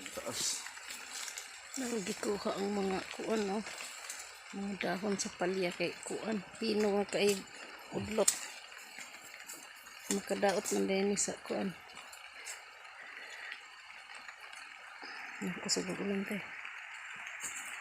Ang taas. Nang gikuha ang mga kuan, no? Mga dahon sa palya kay kuan. Pino nga kay udlot. Makadaot man din sa kuan. Naku, sa ulan kay.